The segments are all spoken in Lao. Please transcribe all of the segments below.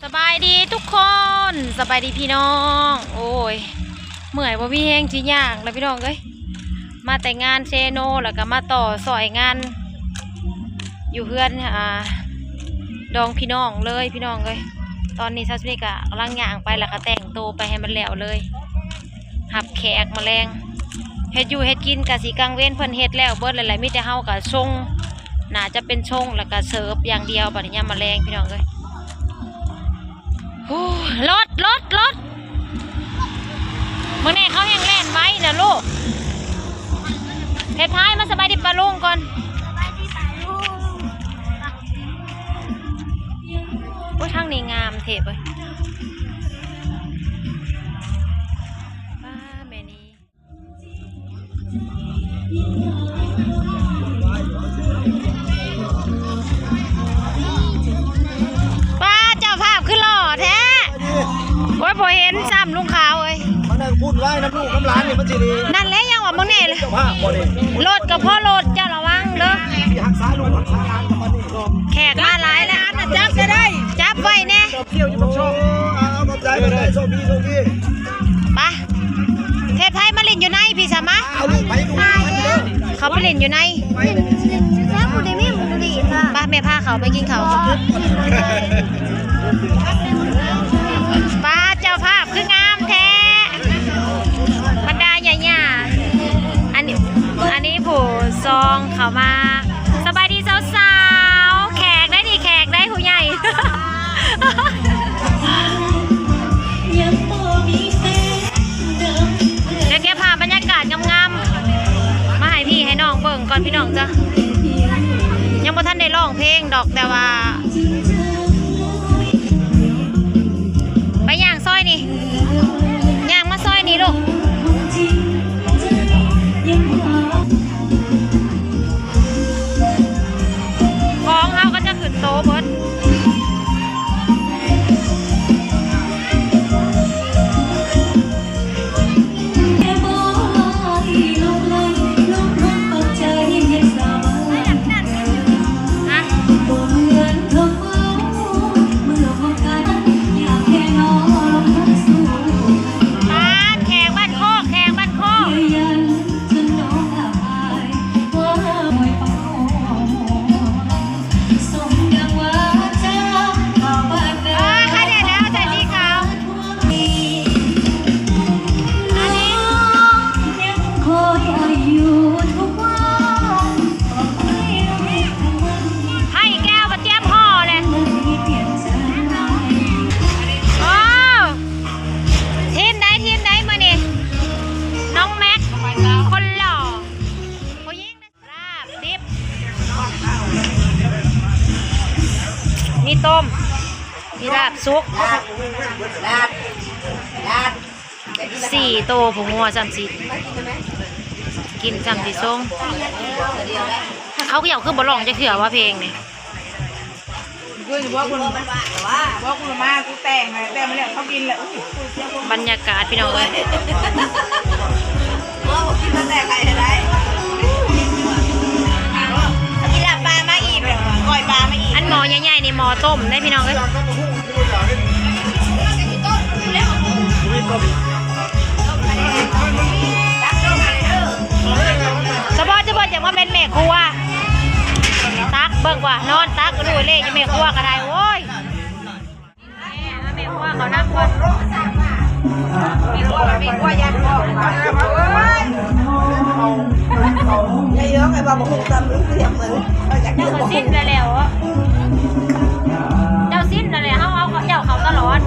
ສະບາຍດີທຸກຄົນ ສະບາຍດີພີ່ນ້ອງ. ໂອ້ຍ ເມື່ອຍ ບໍ່ມີແຮງຊິຍ່າງແລ້ວພີ່ນ້ອງເອີຍ. ມາແຕ່ງານເຊໂນ ແລ້ວກໍມາຕໍ່ຊ່ອຍງານຢູ່ເຮືອນ ອ່າ ດອງພີ່ນ້ອງເລີຍພີ່ນ້ອງເອີຍ. ຕອນນີ້ສາວສຸນີກໍກຳລັງຍ່າງໄປ ແລ້ວກໍແຕ່ງໂຕໄປໃຫ້ມັນແລ້ວເລີຍ. ຮັບແຂກມາແລງ ເຮັດຢູ່ເຮັດກິນກະຊິກາງເວັນ ເພິ່ນເຮັດແລ້ວເບິດແລ້ວແຫຼະ ມີແຕ່ເຮົາກະຊົງ ໜ້າຈະເປັນຊົງ ແລ້ວກະເສີບຢ່າງດຽວ ບັດຍາມມາແລງພີ່ນ້ອງເອີຍ. ໂອ້ ລົດ ລົດ ລົດ ເບິ່ງແນ່ ເຂົາແຮ່ງແລ່ນໄວນະລູກ. ເທບທ້າຍມາສະບາຍດີປ້າລຸງກ່ອນ. ສະບາຍດີປ້າລຸງ. ໂອ້ຍ ທາງນີ້ງາມເທບເອີຍ. ປ້າ ແມ່ນີ້ ປ້າ ເຈົ້າພາບຄືຫຼໍ່ແທ້. ໂອ້ຍ ບໍ່ເຫັນຊ້ຳລຸງຂາວເອີຍ. ມານັ່ງວຸ້ນວາຍນຳລູກນຳຫຼານນີ້ມັນຊິດີ. ນັ້ນແຫຼະ ຍັງວ່າເບິ່ງແນ່ ເຈົ້າພາບບໍ່ນີ້. ລົດກໍພໍລົດ ເຈົ້າລະວັງເດີ. ຊິຮັກສາລູກຮັກສາຫຼານກັບປານນີ້. ແຂກມາຫຼາຍແລ້ວ ຈັບກໍໄດ້ ຈັບໄວ້ແນ່. ໂອ້ ເອົາ ຂອບໃຈ ຂອບໃຈ ໂຊກດີ ໂຊກດີ. ໄປ ເທບໄທມາຫຼິ້ນຢູ່ໃນພີ້ຊະມາ. ເອົາລູກໄປ ລູກໄປເດີ. ເຂົາໄປຫຼິ້ນຢູ່ໃນ ໄປ ໄປ ແມ່ພາເຂົາໄປກິນເຂົ້າ. ປ້າ ເຈົ້າພາບຄືງາມແທ້ ບັນດາຍາໆ. ອັນນີ້ ອັນນີ້ຜູ້ຊອງເຂົ້າມາ. ສະບາຍດີສາວໆ ແຂກໄດ໋ນີ້ ແຂກໄດ໋ ຜູ້ໃຫຍ່. ດຽວເກັບພາບບັນຍາກາດງາມໆ ມາໃຫ້ພີ່ໃຫ້ນ້ອງເບິ່ງກ່ອນພີ່ນ້ອງເດີ. ຍັງບໍ່ທັນໄດ້ຮ້ອງເພງດອກ ແຕ່ວ່າ ໄປຍ່າງຊອຍນີ້ ຍ່າງມາຊອຍນີ້ລູກ. ຂອງເຮົາກໍຈະຂຶ້ນໂຕເບິດ. ປາດ ແຂກບ້ານຄອກ ແຂກບ້ານຄອກ. ເອີ ໃຄແດ່ແລ້ວໃສ່ສີຂາວ. ອັນນີ້ ໃຫ້ແກ້ວມາຕຽມຫໍ່ແຫຼະ. ໂອ້ ທີມໃດ ທີມໃດມື້ນີ້? ນ້ອງແມັກ ຄົນຫຼໍ່ ຜູ້ຍິງ. ລາບດິບ ມີຕົ້ມ ມີລາບສຸກ ສີ່ໂຕ ຜູ້ຫົວຊ່ຳຊິກິນ ຊ່ຳຊິຊົງ. ເຂົາເຈົ້າຄືບໍ່ຮ້ອງຈັກເທື່ອວ່າເພງນີ້? ຄືຊິບອກເພິ່ນ ບອກເພິ່ນມາ ກູແຕ່ງ ແຕ່ງມາແລ້ວເຂົາກິນແລ້ວ. ບັນຍາກາດພີ່ນ້ອງເອີຍ ເອົາກິນມາແຕ່ໄກເທົ່າໃດ. ກິນລາບປາມາອີກ ກ້ອຍປາມາອີກ. ອັນໝໍ້ໃຫຍ່ໆນີ້ໝໍ້ຕົ້ມເດ້ພີ່ນ້ອງເອີຍ. ສະເພາະ ສະເພາະຈະມາເປັນແມ່ຄົວ ຕັກເບິ່ງວ່າ ນອນຕັກດູເລຢູ່ແມ່ຄົວກໍໄດ້. ໂອ້ຍ ແມ່ຄົວເຂົານັ່ງກ່ອນ ແມ່ຄົວ ແມ່ຄົວຢ້ານບໍ່. ເອີຍ ໄອ້ເອີງ ໄອ້ບ່າວບໍ່ຮູ້ຈຳເລື່ອງເລີຍ. ເຈົ້າກໍຊິນໄປແລ້ວ ເຈົ້າຊິນນັ້ນແຫຼະ ເຮົາເອົາເຈົ້າເຂົ້າຕະຫຼອດ.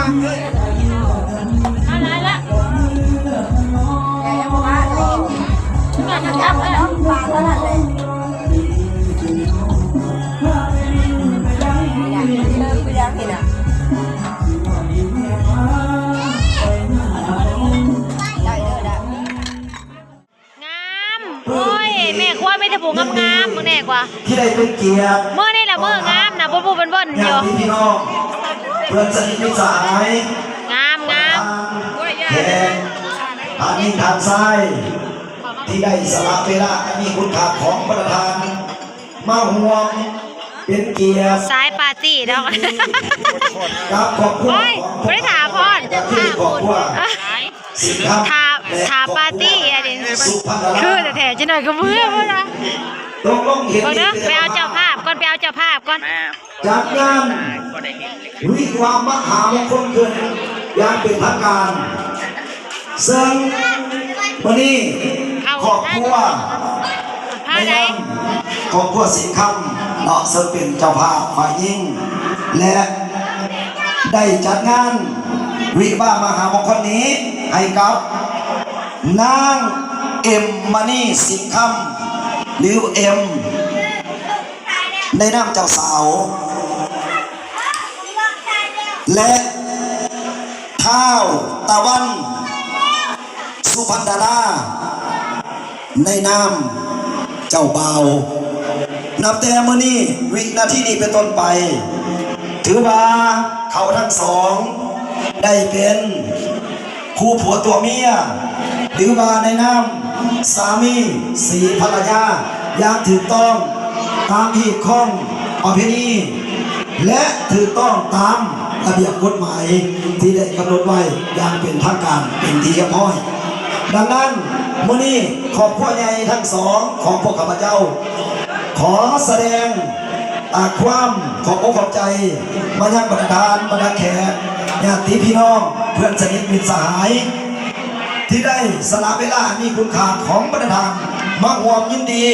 ມາຫຼາຍລະ ງາມ ໂອ້ຍ ແມ່ຄົວມີແຕ່ຜູ້ງາມໆ ເບິ່ງແນ່ກວ່າ ທີ່ໄດ້ເປັນກຽດ ມື້ນີ້ລະມື້ງາມນະ ບຸນໆ ເບິ່ນໆ ຢູ່ ຍາດຕິພີ່ນ້ອງ ເພື່ອນສະໜິດມິດສະຫາຍ ງາມໆ ແຂກ ທ່ານຍິງທ່ານຊາຍ ທີ່ໄດ້ສະຫຼະເວລາອັນມີຄຸນຄ່າຂອງປະທານ ມາຮ່ວມເປັນກຽດ ສາຍປາຕີ້ດອກ ກັບຄອບຄົວ ໂອ້ຍ ຂອງ ບໍ່ໄດ້ຖາມພອນ ກັບຄອບຄົວ ສິນທຳ ຖາ ຖາປາຕີ້ອັນນີ້ ຄືແທ້ໆ ຈັກໜ້ອຍກໍເມື່ອພຸ້ນລະ ຕົກລົງເຫັນດີ ເບິ່ງເດີ ໄປເອົາເຈົ້າພາບກ່ອນ ໄປເອົາເຈົ້າພາບກ່ອນ ຈັດງານວິວາມະຫາມົງຄົນຂຶ້ນຢ່າງເປັນທາງການ ເຊິ່ງມື້ນີ້ຄອບຄົວ ໃນນາມຄອບຄົວສິງຄຳເນາະ ເຊິ່ງເປັນເຈົ້າພາບຝ່າຍຍິງ ແລະ ໄດ້ຈັດງານວິວາມະຫາມົງຄົນນີ້ໃຫ້ກັບນາງ ເອັມ ມະນີ ສິງຄຳ ຫຼື ເອັມ ໃນນາມເຈົ້າສາວ ແລະ ທ້າວຕາວັນ ສຸພັນດາລາ ໃນນາມເຈົ້າບ່າວ. ນັບແຕ່ມື້ນີ້ ວິນາທີນີ້ເປັນຕົ້ນໄປ ຖືວ່າເຂົາທັງສອງໄດ້ເປັນ ຄູ່ຜົວຕົວເມຍ ຫຼືວ່າໃນນາມສາມີສີພັນລະຍາ ຢ່າງຖືກຕ້ອງຕາມຮີດຄອງປະເພນີ ແລະ ຖືກຕ້ອງຕາມລະບຽບກົດໝາຍທີ່ໄດ້ກຳນົດໄວ້ຢ່າງເປັນທາງການເປັນທີ່ຮຽບຮ້ອຍ. ດັ່ງນັ້ນ ມື້ນີ້ຄອບຄົວໃຫຍ່ທັງສອງຂອງພວກຂ້າພະເຈົ້າ ຂໍສະແດງ ອາ ຄວາມຂອບອົກຂອບໃຈມາຍັງບັນດາທ່ານ ບັນດາແຂກ ຍາດຕິພີ່ນ້ອງ ເພື່ອນສະໜິດມິດສະຫາຍ ທີ່ໄດ້ສະຫຼະເວລາອັນມີຄຸນຄ່າຂອງບັນດາທ່ານ ມາຮ່ວມຍິນດີ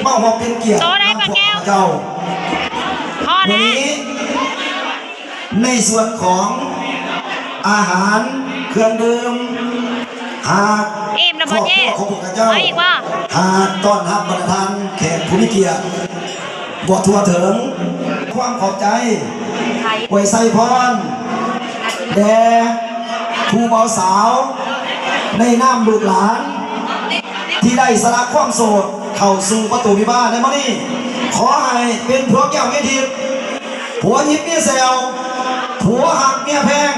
ມາຮ່ວມເປັນກຽດນຳພວກຂ້າພະເຈົ້າ. ມື້ນີ້ ໃນສ່ວນຂອງອາຫານ ເຄື່ອງດື່ມ ຫາກຄອບຄົວຂອງພວກຂ້າພະເຈົ້າ ຫາກຕ້ອນຮັບບັນດາທ່ານແຂກຜູ້ມີກຽດບໍ່ທົ່ວເຖິງ ຄວາມຂອບໃຈ ອວຍໄຊພອນ ແດ່ຄູ່ບ່າວສາວ ໃນນາມລູກຫຼານ ທີ່ໄດ້ສະຫຼະຄວາມໂສດເຂົ້າສູ່ປະຕູວິວາໃນມື້ນີ້ ຂໍໃຫ້ເປັນຜົວແກ້ວເມຍທິບ ຜົວຍິບເມຍແຊວ ຜົວຮັກເມຍແພງ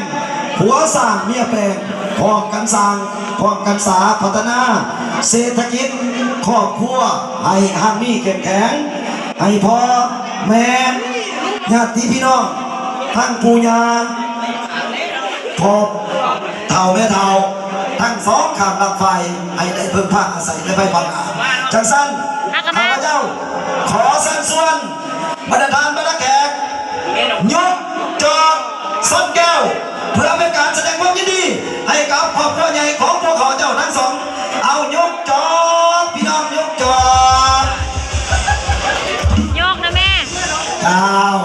ຜົວສ້າງເມຍແປງ ພ້ອມກັນສ້າງ ພ້ອມກັນສາພັດທະນາເສດຖະກິດຄອບຄົວໃຫ້ຮັ່ງມີເຂັ້ມແຂງ ໃຫ້ພໍ່ແມ່ ຍາດຕິພີ່ນ້ອງ ທັງປູ່ຍ່າ ພໍ່ເຖົ້າແມ່ເຖົ້າ ທັງສອງຂ້າງລຳໄຟ ໃຫ້ໄດ້ເພິ່ງພາອາໄສໃນໄພພາກໜ້າ. ຈັ່ງຊັ້ນ ຂ້າພະເຈົ້າຂໍເຊີນຊວນ ບັນດາທ່ານ ບັນດາແຂກ ຍົກຈອກຊົນແກ້ວ ເພື່ອເປັນການສະແດງຄວາມຍິນດີໃຫ້ກັບຄອບຄົວໃຫຍ່ຂອງພວກຂ້າພະເຈົ້າທັງສອງ. ເອົາ ຍົກຈອກ ພີ່ນ້ອງ ຍົກຈອກ ຍົກນະແມ່ ເຈົ້າ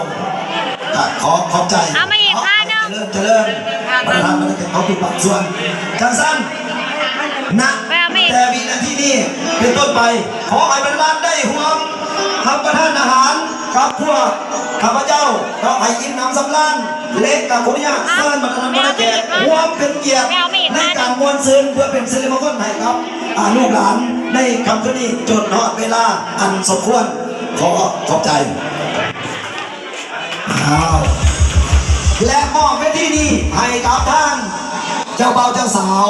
ກໍຂໍຂອບໃຈ ເອົາມາອີກພາໜຶ່ງ ເນາະ ຈະເລີນ ຈະເລີນ ບັນດາທ່ານ ບັນດາແຂກຂອງທຸກພາກສ່ວນ. ຈັ່ງຊັ້ນ ນະ ແຕ່ວິນາທີນີ້ເປັນຕົ້ນໄປ ຂໍໃຫ້ບັນດາທ່ານໄດ້ຮ່ວມຮັບປະທານອາຫານກັບພວກຂ້າພະເຈົ້າ ເນາະ ໃຫ້ອີ່ມໜຳສຳລານ ແລະ ກໍຂໍອະນຸຍາດເຊີນບັນດາທ່ານບັນດາແຂກຮ່ວມເປັນກຽດໃນການມ່ວນຊື່ນ ເພື່ອເປັນສິລິມຸງຄຸນໃຫ້ກັບ ອາ ລູກຫຼານໃນຄ່ຳຄືນນີ້ ຈົນຮອດເວລາອັນສົມຄວນ. ຂໍຂອບໃຈ. ອ້າວ ແລະ ມອບເວທີນີ້ໃຫ້ກັບທາງເຈົ້າບ່າວເຈົ້າສາວ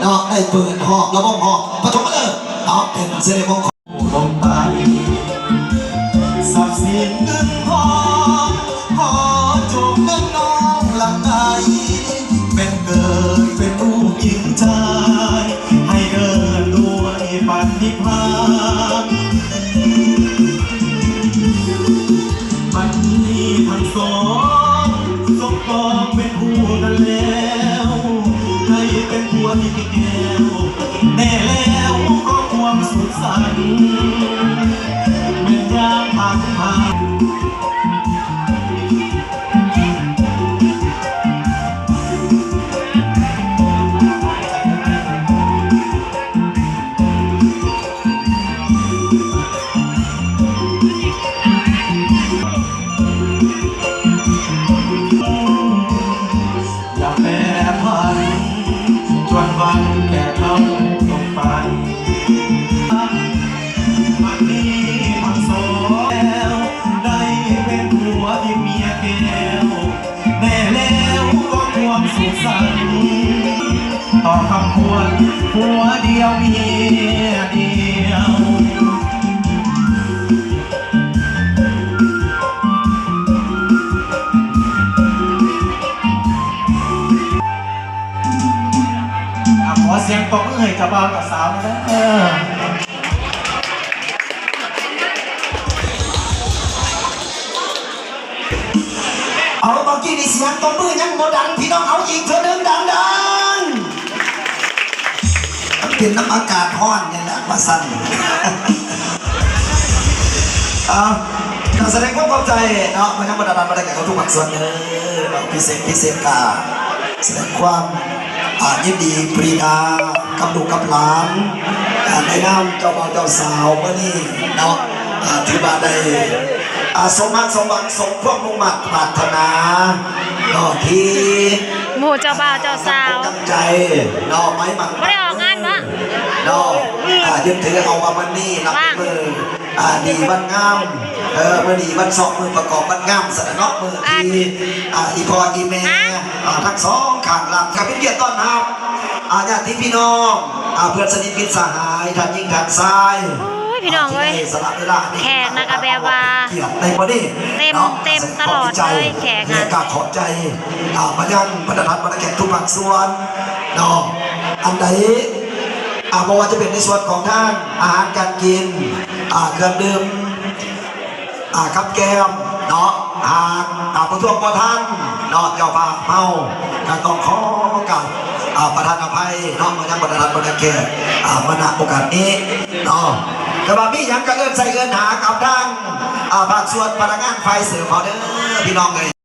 ເນາະ ໄດ້ເປີດຮອບລະບົມຮອບປະຖົມມະເລີກເນາະ ເປັນສິລິມຸງຄຸນລົງໄປ ຊັບສິນເງິນທອງ ຂໍຈົ່ງເງິນນ້ອງຫຼັ່ງໄຫຼ ແມ່ນເກີດເປັນລູກຍິງຊາຍ ໃຫ້ເອີ້ນດ້ວຍປັນນິບພານ ບັດນີ້ທັງສອງ ສົມປອງເປັນຄູ່ກັນແລ້ວ ໃຜເປັນຜົວທີ່ແກ້ວ ແນ່ແລ້ວກໍຄວາມສຸກສັນ ແມ່ນຍາມຜ່ານຜ່ານ. ຜົວດຽວເມຍດຽວ ອ່ະ ຂໍສຽງຕົບມືໃຫ້ເຈົ້າບ່າວເຈົ້າສາວແດ່ເດີ. ເອົາ ເມື່ອກີ້ນີ້ສຽງຕົບມືຍັງບໍ່ດັງ ພີ່ນ້ອງ ເອົາອີກເທື່ອໜຶ່ງ ດັງໆ. ມັນເປັນນຳອາກາດຮ້ອນນີ້ແຫຼະວ່າຊັ້ນ. ເອົາ ກະສະແດງຄວາມຂອບໃຈເນາະ ມາຍັງບັນດາທ່ານ ບັນດາແຂກເຮົາທຸກພາກສ່ວນເດີເນາະ ພິເສດ ພິເສດກະສະແດງຄວາມ ອ່າ ຍິນດີປະດິນາກັບລູກກັບຫຼານ ອ່າ ໃນນາມເຈົ້າບ່າວເຈົ້າສາວມື້ນີ້ເນາະ ອ່າ ຖືວ່າໄດ້ ອ່າ ສົມຫວັງ ສົມຫວັງ ສົມຄວາມມຸ່ງມາດປາດຖະໜາເນາະ ທີ່ ໝູ່ເຈົ້າບ່າວເຈົ້າສາວ ຕັ້ງໃຈເນາະ ໄວ້ໝັ້ນ ບໍ່ໄດ້ອອກງານບໍ່ ເນາະ ອ່າ ຍຶດຖືເອົາວ່າມື້ນີ້ນັບເປັນມື້ ອ່າ ດີວັນງາມ ເອີ ມື້ດີວັນຊອກ ມື້ປະກອບວັນງາມຊັ້ນນະເນາະ ມື້ທີ່ ອ່າ ອີ່ພໍ່ອີ່ແມ່ ອ່າ ທັງສອງຂ້າງຫຼັງ ກະເປັນກຽດຕ້ອນຮັບ ອ່າ ຍາດຕິພີ່ນ້ອງ ອ່າ ເພື່ອນສະໜິດມິດສະຫາຍ ທັງຍິງທັງຊາຍ ໂອ້ຍ ພີ່ນ້ອງເອີຍ ທີ່ໄດ້ສະຫຼະເວລາໃຫ້ແຂກນະ ກະແບບວ່າ ເປັນກຽດໃນມື້ນີ້ເນາະ ເຕັມຕະຫຼອດເລີຍແຂກນະ ແລະກະຂອບໃຈ ອ່າ ມາຍັງບັນດາທ່ານບັນດາແຂກທຸກພາກສ່ວນເນາະ ອັນໃດ ອ່າ ບໍ່ວ່າຈະເປັນໃນສ່ວນຂອງທາງອາຫານການກິນ ອ່າ ເຄື່ອງດື່ມ ອ່າ ກັບແກ້ມເນາະ ຫາກ ອ່າ ປະທ້ວງບໍ່ທັນເນາະ ເຈົ້າພາບເຮົາກະຕ້ອງຂໍກາບ ອ່າ ປະທານອະໄພເນາະ ມາຍັງບັນດາທ່ານບັນດາແຂກ ອ່າ ມາ ນະ ໂອກາດນີ້ເນາະ ແຕ່ວ່າມີຫຍັງກະເອີ້ນໃສ່ເອີ້ນຫາກັບທາງ ອ່າ ພາກສ່ວນພະນັກງານຝ່າຍເສີບເຮົາເດີ ພີ່ນ້ອງເອີຍ.